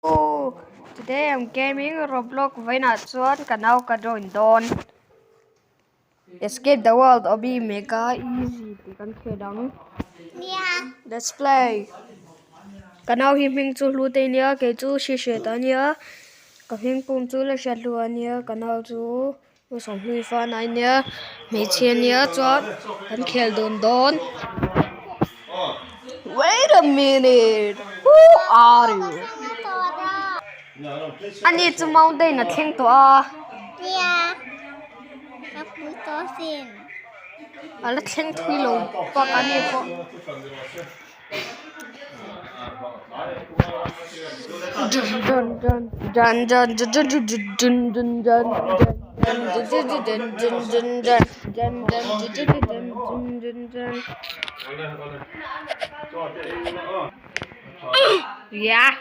Oh, today I'm gaming Roblox vawiinah chuan ka nau ka join dawn. Escape the world obi mega easy tih kan khel ang. Let's play. Ka nau hi hming chu hlu te nia kei chu hri hriat a nia. Ka hming pum chu la hriat hlu a nia ka nau chu sawmhlui fan a nia hmeichhia nia chuan kan khel dun dawn. Wait a minute who are you? Ani chu mountain a thleng tawh a. A la thleng thui lo bak a ni pawh. Yeah.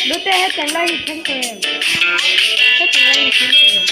Lute hetiang lai hi thleng tawh em? Hetiang lai hi thleng tawh em?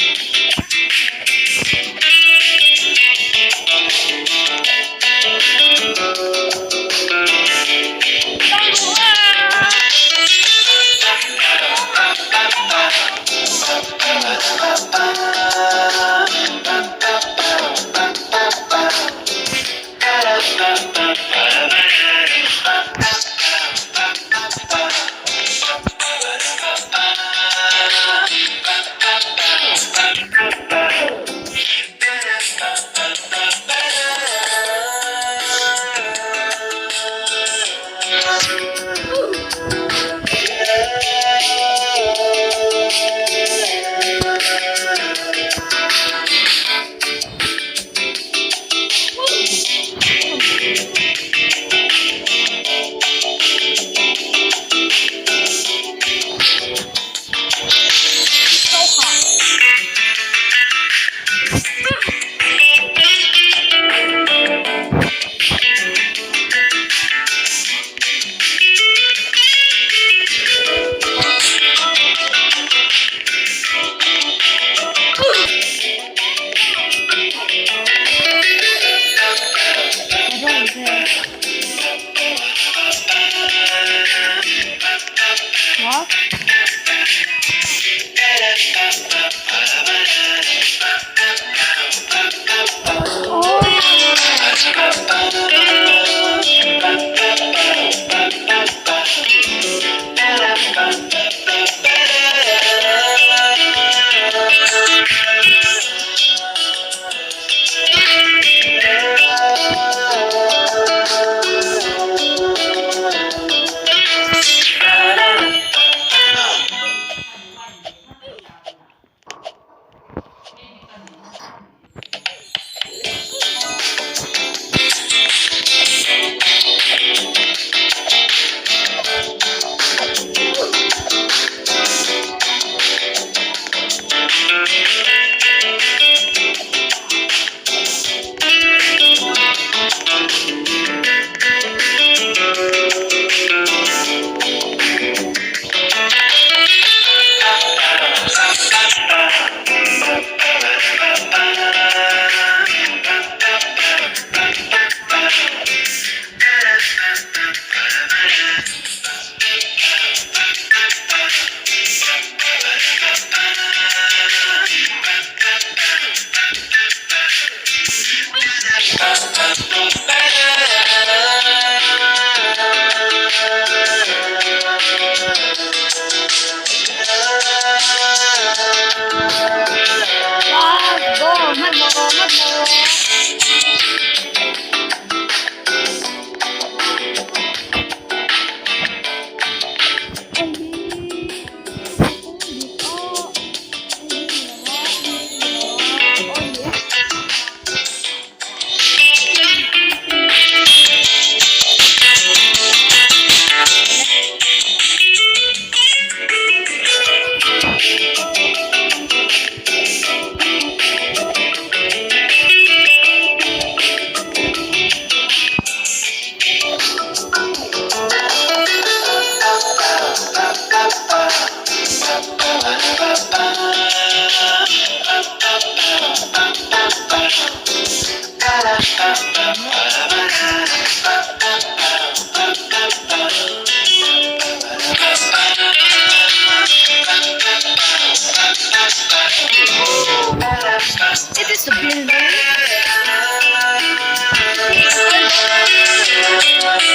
Ai,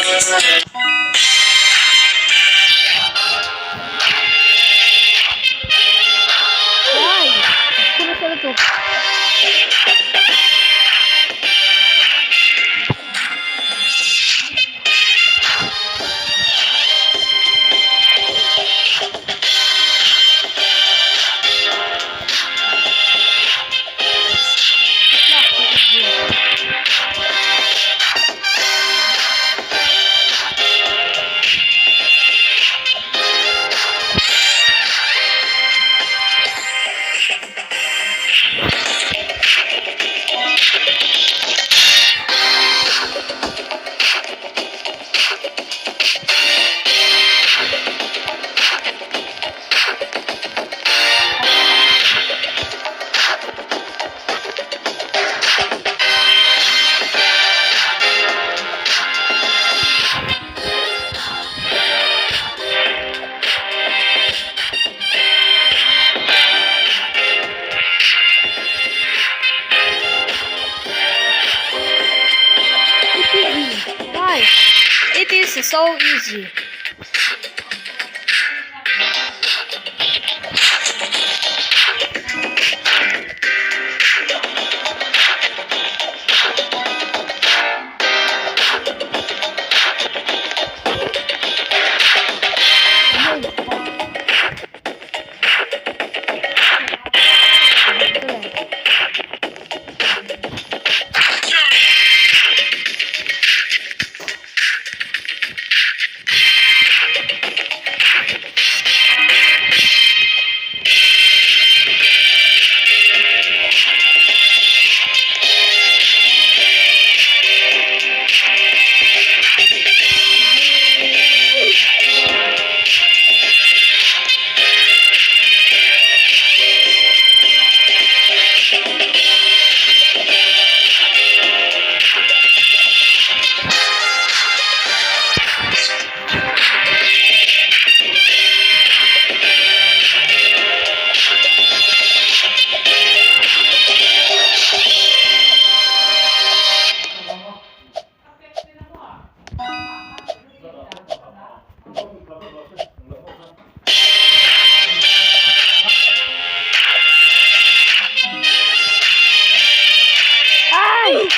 ka nasa lutuk. Guys, it is so easy. Ai!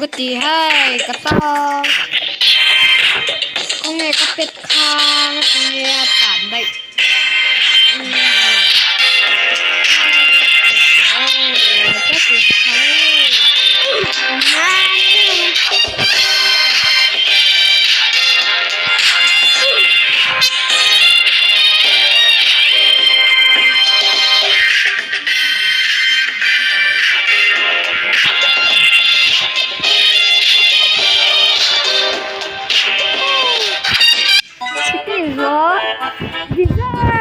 Ka ti hei ka tang khawnge ka pet kha tinge a tan daih It is a dessert!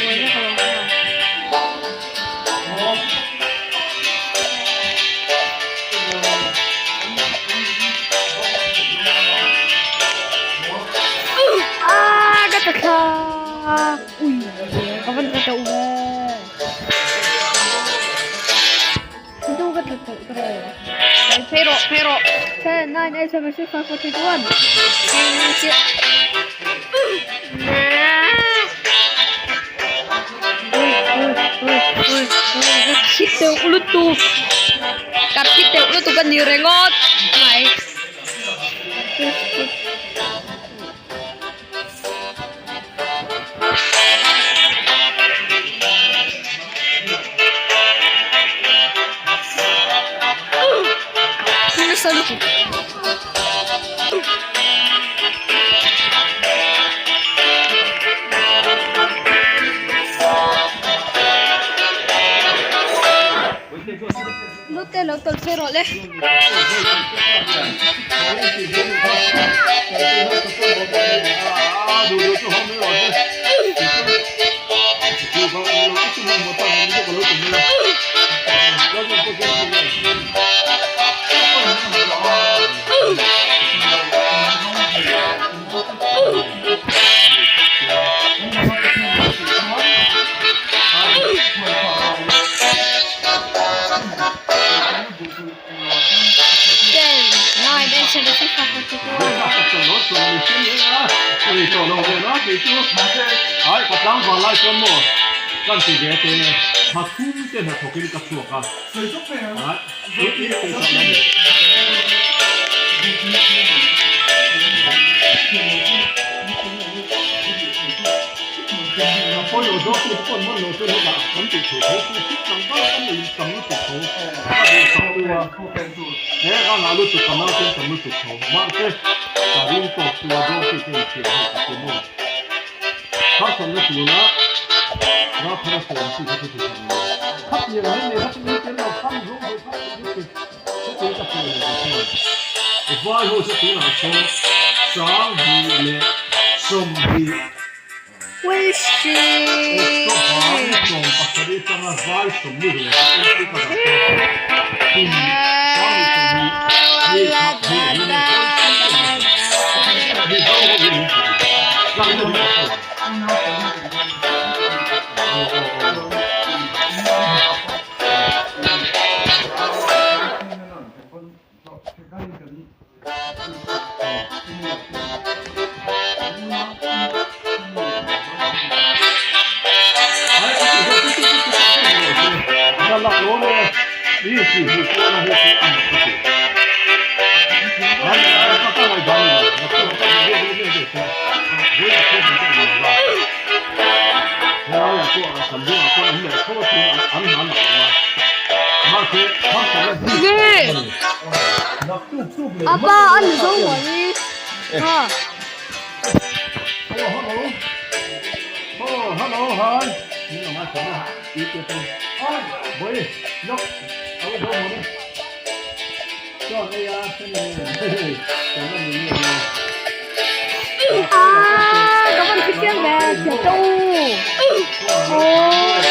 Buai vek lo kha. Ah, ka ta thla. Ui, ka van tla teuh ve. Tu ka tla teuh ta ve. Phei rawh, phei rawh. 10, 9, 8, 7, 6, 5, 4, 3, 2, 1. Ka thi teuh lutuk. Ka thi teuh lutuk a ni ringawt mai. Nasa lutuk. Lute lo tawlh phei rawh le. Ten, nine, eight, seven, six, five, four, three, two, one. Apa an zo mai ha. Ah, ka van thi chiang ve, thiam tho. Oh.